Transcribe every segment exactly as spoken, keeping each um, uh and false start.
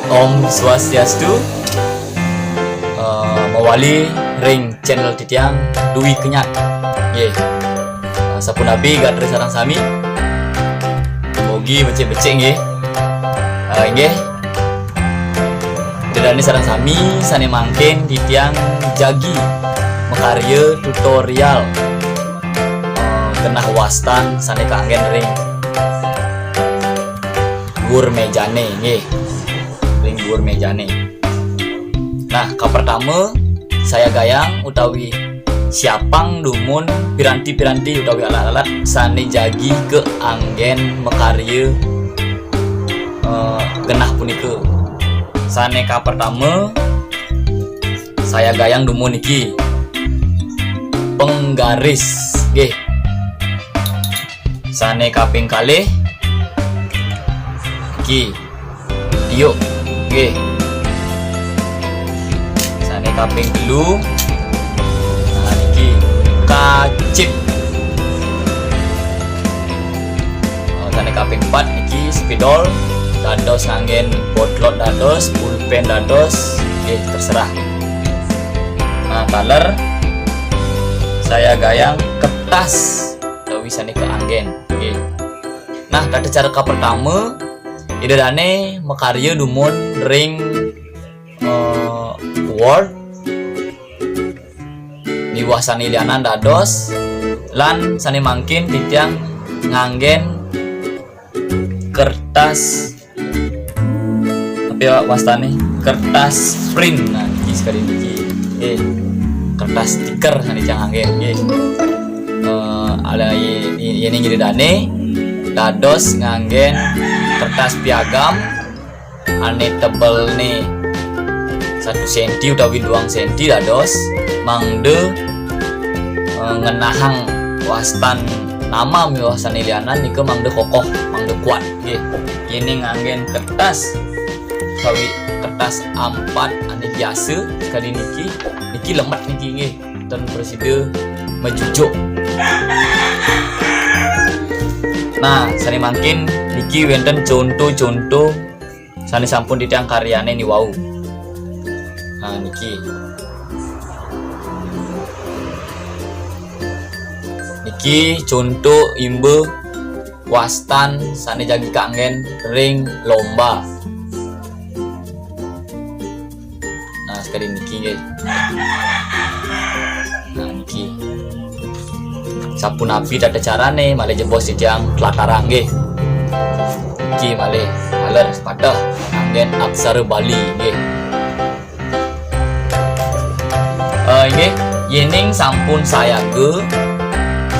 Om Swastiastu. Eh, mawali ring channel titiang Dwi Kenyat. Nggih. Eh, sapunapi gatra sareng sami? Mugi becik-becik nggih. Eh, nggih. Ida dane sareng sami, sane mangkin titiang jagi makarya tutorial, eh, genah wastan sane kanggen ring dhuwur mejane nggih. Ring dhuwur mejane. Nah, kapertama, sayagayang utawi siapang dumun piranti-piranti utawi alat-alat sane jagi kaanggen makarya, eh, genah punika. Sane kapertama, sayagayang dumun niki. Penggaris, nggih. Sane kaping kalih, niki. Tiuk. Nggih. Sane kaping telu. Nah, niki kacip. Oh, sane kaping empat niki spidol. Dados nganggen potlot dados, pulpen dados. Nggih, terserah. Nah, taler sayagayang kertas utawi sane kaanggen. Nggih. Nah, tata cara kapertama, Ida dane makarya dumun ring, eh, Word miwah sane lianan dados, lan sane mangkin titiang nganggen kertas, apa ya wastane? Kertas print. Nah, niki sekali niki. Eh, kertas stiker sane titiang nganggen nggih. Eh, ala ye-, ye-, yene Ida dane dados nganggen kertas piagam ane tebelne satu senti utawi duang senti dados mangda, eh, ngenahang wastan nama miwah sane lianan nika mangda kokoh, mangda kuat nggih. Yene nganggen kertas utawi kertas A empat ane biasa sekali niki, niki lemet niki nggih. Ten prasida majujuk. Nah, sane mangkin niki wenten conto-conto sane sampun titiang karyane niwau. Nah, niki. Niki conto imba wastan sane jagi kaanggen ring lomba. Nah, sekali niki nggih. Nah, niki. Sapunapi tata carane, malih jebos titiang tlatarang nggih. Niki malih, taler sepateh, anggen aksara Bali nggih. Eh, nggih, yening sampun sayaga,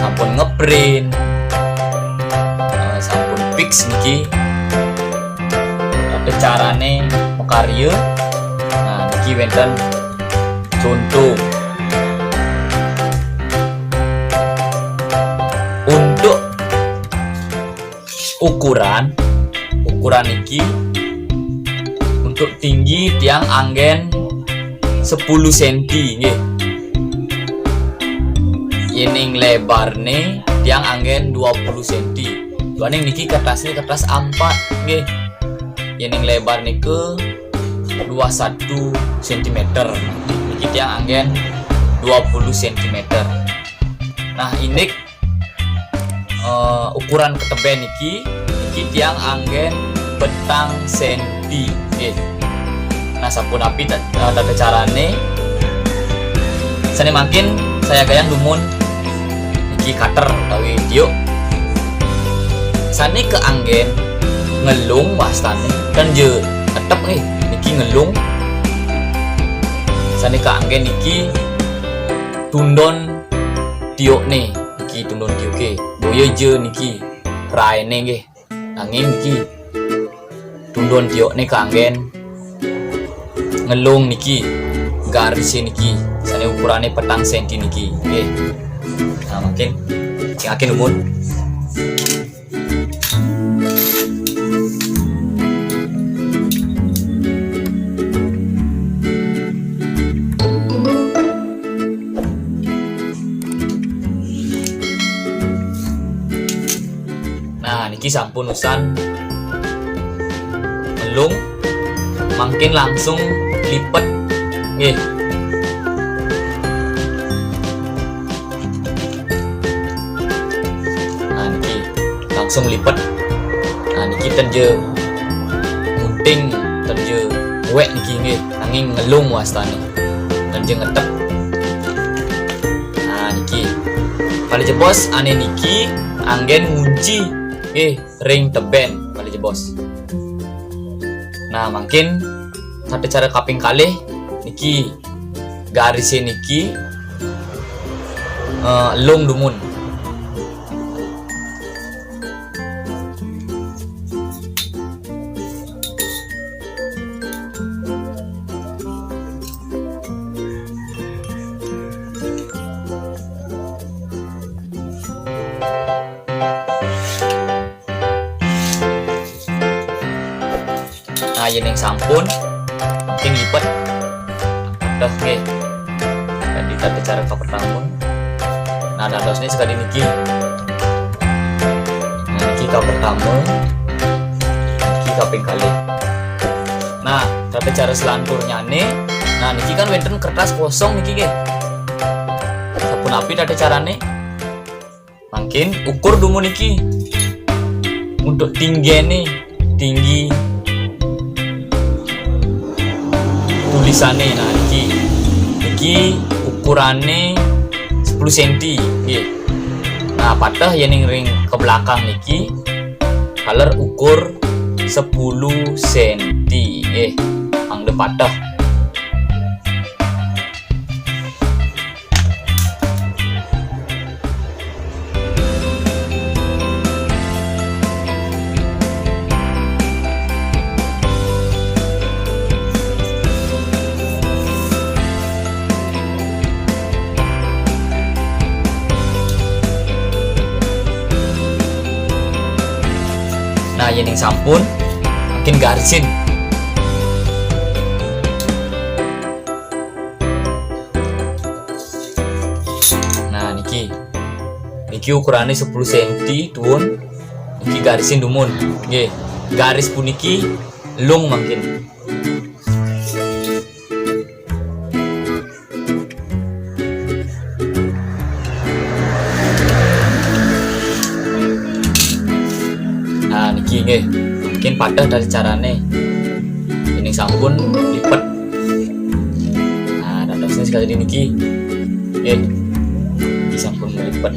sampun ngeprint, eh, sampun fix niki, tata carane makarya. Nah, niki wenten conto. Untuk ukuran, ukuran niki untuk tinggi tiang anggen sepuluh senti nggih. Yening lebarne tiang anggen dua puluh senti. Duaning niki kertasne kertas A empat nggih. Yening lebar nika dua satu sentimeter. Niki tiang anggen dua puluh sentimeter. Nah, indik, eh, ukuran keteben niki, niki tiang anggen petang senti nggih. Nah, sapunapi ta-, eh, tata carane? Sane mangkin sayagayang dumun niki cutter utawi tiuk. Sane kaanggen ngelung wastane, ten ja tetep nggih, niki ngelung. Sane kaanggen niki tundon tiukne, niki tundon tiuke. Boya ja niki raine nggih. Nanging niki tundon tiukne kaanggen ngelung niki, garise niki, sane ukurane petang senti niki, nggih. Nah, mangkin cingakin dumun. Nah, niki sampun usan melung. mangkin langsung lipet. Nggih. Nah, niki langsung lipet. Nah, niki ten ja ngunting, ten ja uwek niki nggih, nanging ngelung wastane. Ten ja ngetep. Nah, niki. Malih jebos ane niki anggen ngunci nggih ring teben malih jebos. Nah, mangkin tata cara kaping kalih niki, garise niki, eh, elung dumun. Nah, yen ing sampun, mungkin lipet. Dah, nggih. Dadi tata cara kapertama. Nah, dadosne sakadi niki. Nah, niki kapertama. Niki kaping kalih. Nah, tata cara selanturnyane, nah, niki kan wenten kertas kosong niki, nggih. Sapunapi tata carane? Mangkin ukur dumun niki. Untuk tinggene, tinggi tulisane, nah, niki. Niki ukurane sepuluh senti, nggih. Nah, pateh yening ring ke belakang niki, taler ukur sepuluh senti, nggih. Mangda pateh. Nah, yening sampun, mangkin garisin. Nah, niki. Niki ukurane sepuluh senti tuun. Niki garisin dumun. Nggih. Garis puniki lung mangkin. Nah, niki nggih. Mungkin pateh tata carane. Yening sampun lipet. Nah, dadosne sekali niki. Nggih. Niki sampun lipet.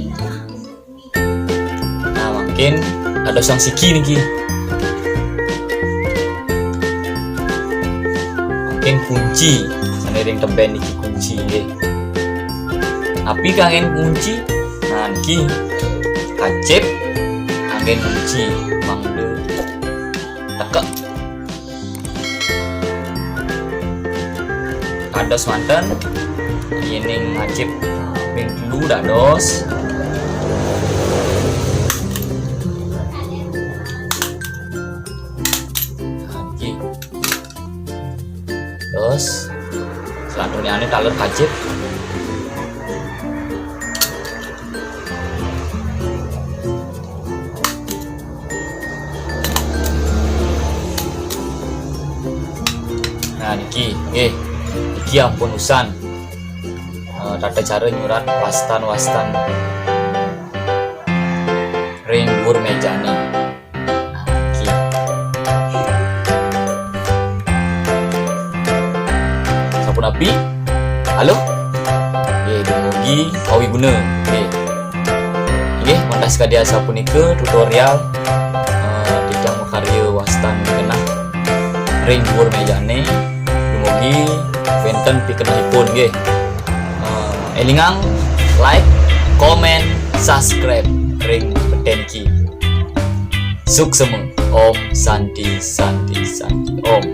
Nah, mungkin dadosang siki niki. Mungkin kunci, sane ring teben niki kunci nggih. Napi kanggen kunci? Nah, niki kacip kanggen kunci, mangda tekek. Dados manten, yening ngajib ping telu dados. Nah, niki. Terus, selanjutnya ini taler kacip. Nah, niki, nggih. Niki ampun usan. Eh, tata cara nyurat wastan-wastan ring dhuwur mejane. Nah, niki. Sapunapi? Halo? Nggih, dumugi kawiguna. Nggih. Nggih, mangda sakadi asapunika tutorial, eh, titiang makarya wastan genah ring dhuwur mejane. Dumugi wenten pikenehipun nggih. Eh, elingang like, comment, subscribe ring beten niki. Suksema. Om Santi, Santi, Santi. Om.